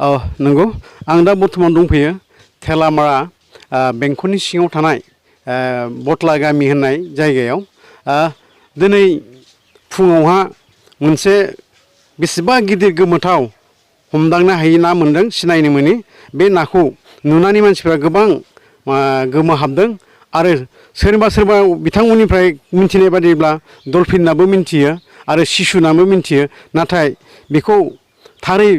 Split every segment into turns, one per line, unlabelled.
नंगौ आं दा बर्थमान दंफैयो थेलामारा बेंखननि सिङाव थानाय बटला गामि होननाय जायगायाव दिनै फुङावहा मोनसे बेसेबा गिदिर गोमोथाव हमदांनो हायै ना मोन्दों सिनायनो मोनि बे नाखौ नुनानै मानसिफ्रा गोबां गोमोहाबदों आरो सोरबा बिथांमोननिफ्राय मिन्थिनाय बादिब्ला डलफिनाबो मिन्थियो आरो सिसुनाबो मिन्थियो नाथाय बेखौ थारै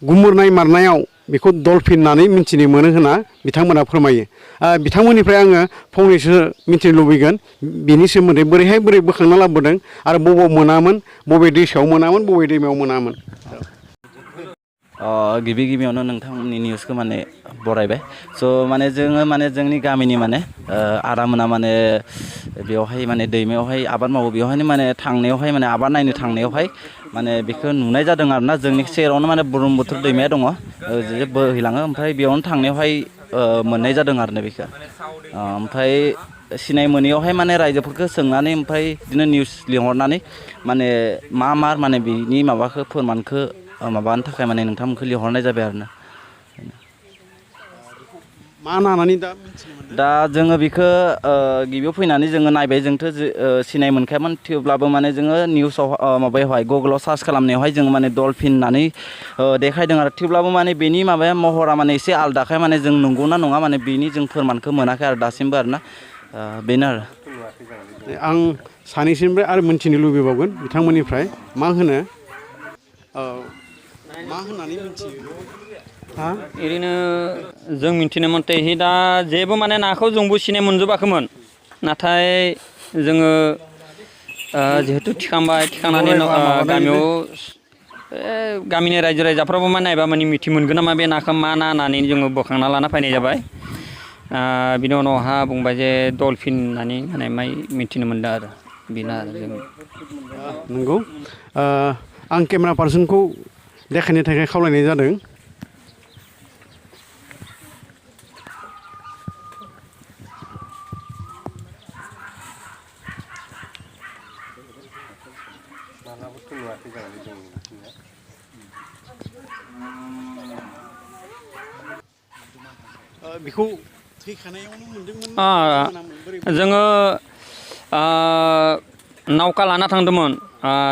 गुमुरनाय मारनायाव बेखौ डलफिन होननानै मिन्थिनो मोनो होनना बिथांमोना फोरमायो बिथांमोननिफ्राय आङो फंनैसो मिथिनो लुबैगोन बिनि सोमोन्दै बोरै बोखांना लाबोदों आरो बबाव मोनामोन बबे दैसायाव मोनामोन बबे दैमायाव मोनामोन
गिबियावनो नोंथांमोननि निउसखौ माने बरायबाय स' माने जोङो माने जोंनि गामिनि माने आदामोना माने बेवहाय माने दैमायावहाय आबाद मावो बेवहायनो माने थांनायावहाय माने आबाद नायनो थांनायावहाय माने बेखौ नुनाय जादों आरोना जोंनि सेरावनो माने बुरलुंबुथुर दैमाया दङ जे बोहैलाङो ओमफ्राय बेयावनो थांनायावहाय मोननाय जादों आरोना बेखौ ओमफ्राय सिनाय मोनैयावहाय माने रायजोफोरखौ सोंनानै ओमफ्राय बिदिनो निउस लिंहरनानै माने मा माने बिनि माबाखौ फोरमानखौ माबानो थाखाय माने नोंथांमोनखौ लिंहरनाय जाबाय आरोना
मा नानानै
दा जोङो बेखौ गिबियाव फैनानै जोङो नायबाय जोंथ' सिनाय मोनखायामोन थेवब्लाबो माने जोङो निउसाव माबायावहाय गुगोलाव सार्च खालामनायावहाय जोङो माने डलफिन होननानै देखायदों आरो थेवब्लाबो माने बेनि माबाया महरा माने एसे आलदाखाय माने जों नंगौना नङा माने बेनि जों फोरमानखौ मोनाखै आरो दासिमबो आरोना बेनो आरो
आं सानैसोनिफ्राय आरो मिन्थिनो लुबैबावगोन बिथांमोननिफ्राय मा होनो मा होननानै मिन्थियो
ओरैनो जों मिन्थिनो मथे दा जेबो माने नाखौ जोंबो सिनाय मोनजोबाखैमोन नाथाय जोङो जिहेथु थिखांनानै गामियाव गामिनि रायजो राजाफ्राबो माने नायबा माने मिथि मोनगोन नामा बे नाखौ मा ना होननानै जोङो बोखांना लाना फैनाय जाबाय बिनि उनावहा बुंबाय जे डलफिन होननानै माने मिथिनो मोनदों आरो बेनो आरो जों
नंगौ आं केमेरा पार्सनखौ देखायनो थाखाय खावलायनाय जादों बेखौ थैखानायावनो मोनदोंमोन
जोङो नावखा लाना थांदोंमोन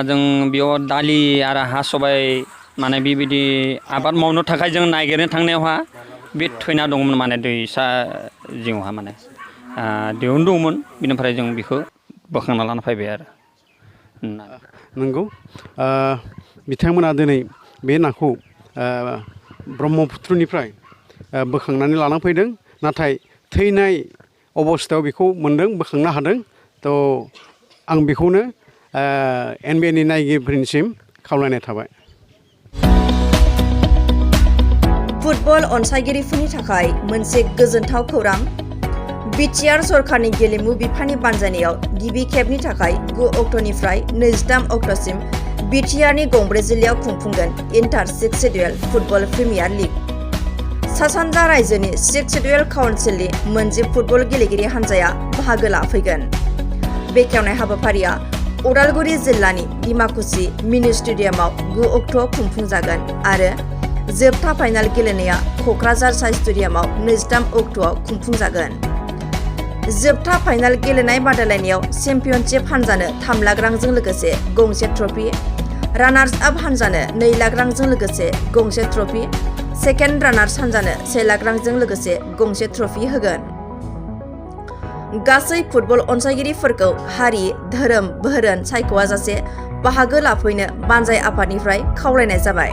जों बेयाव दालि आरो हा सबाय माने बेबायदि आबाद मावनो थाखाय जों नागिरनो थांनायावहा बे थैना दंमोन माने दैसा जिङावहा माने बेयावनो दंमोन बेनिफ्राय जों बेखौ बोखांना लाना फैबाय आरो
नंगौ बिथांमोना दिनै बे नाखौ ब्रह्मपुत्रनिफ्राय बोखांनानै लाना फैदों नाथाय थैनाय अबस्थायाव बेखौ मोन्दों बोखांनो हादों थ' आं बेखौनो NBN नायगिरिफोरनिसिम खावलायनाय थाबाय
फुटबल अनसायगिरिफोरनि थाखाय मोनसे गोजोनथाव खौरां बिटिआर सरकारनि गेलेमु बिफाननि बानजायनायाव गिबि खेबनि थाखाय 9 अक्ट'निफ्राय 23 अक्ट'सिम बिटिआरनि गंब्रै जिल्लायाव खुंफुंगोन inter 6 schedule football premier league सा-सानजा रायजोनि 6 शेड्युल काउन्सिलनि मोनसे फुटबल गेलेगिरि हानजाया बाहागो लाफैगोन बेखेवनाय हाबाफारिया उदालगुरि जिल्लानि डिमाकुसि मिनि स्टेडियामाव 9 अक्ट'आव खुंफुंजागोन आरो जोबथा फाइनाल गेलेनाया क'क्राझार साइ स्टेडियामाव 23 अक्ट'आव खुंफुंजागोन जोबथा फाइनाल गेलेनाय बादायलायनायाव चेम्पियनशिप हानजानो 3 लाख रांजों लोगोसे गंसे ट्रफी रानार्स आप हानजानो 2 लाख रांजों लोगोसे गंसे ट्रफी सेकेन्ड रानार्स हानजानो 1 लाख रांजों लोगोसे गंसे ट्रफी होगोन गासै फुटबल अनसायगिरिफोरखौ हारि धोरोम बोहोरोन सायख'आजासे बाहागो लाफैनो बानजाय आफादनिफ्राय खावलायनाय जाबाय।